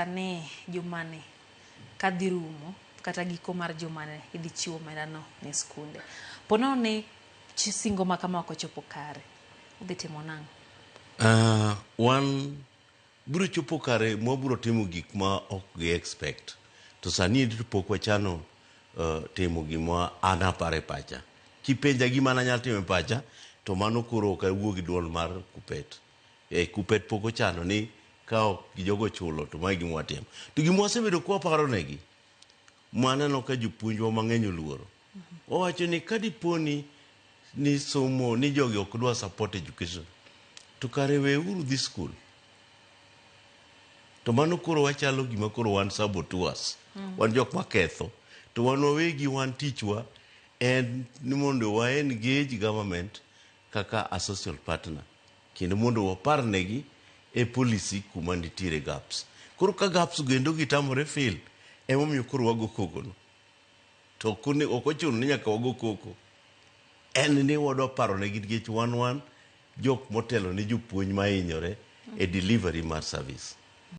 Ni jumani kadhi rumo kata giko mar jumani idhi chiw omendano ne skunde. Ponono ni singo ma kama ok ochopo kare, udhi timo nang'o? Wan biro chopo kare mwabiro timo gik ma ok gi expect. To sani endi to pok wachano timo gima an aparo e pacha. Kipenja gima an anyalo timo e pacha, to mano koro ok awuo gi duol mar Kuppet. E, Kuppet pok ochano ni ka ok jogo chulo to mae gima watimo. To gima wasebedo kwaparo negi, maneno ka jopuonjwa mang'eny oluoro. Wawacho ni ka dipo ni somo ni jogi ok dwa support education, to kare weuru dhi school. To mano koro wachalo gima koro wan saboteurs. Wan jok maketho. To wan wawegi wan tichwa en ni mondo wa engage government kaka a social partner. Kendo mondo wapar negi e policy kuma nitiere gaps. Koro ka gaps go gitamore fill, emomiyo koro wago koko no. To ok ochuno ni nyaka wago koko. En ni wadwa paro negi nikech wan jok motelo ne jopuonj mahinyore e delivery mar service.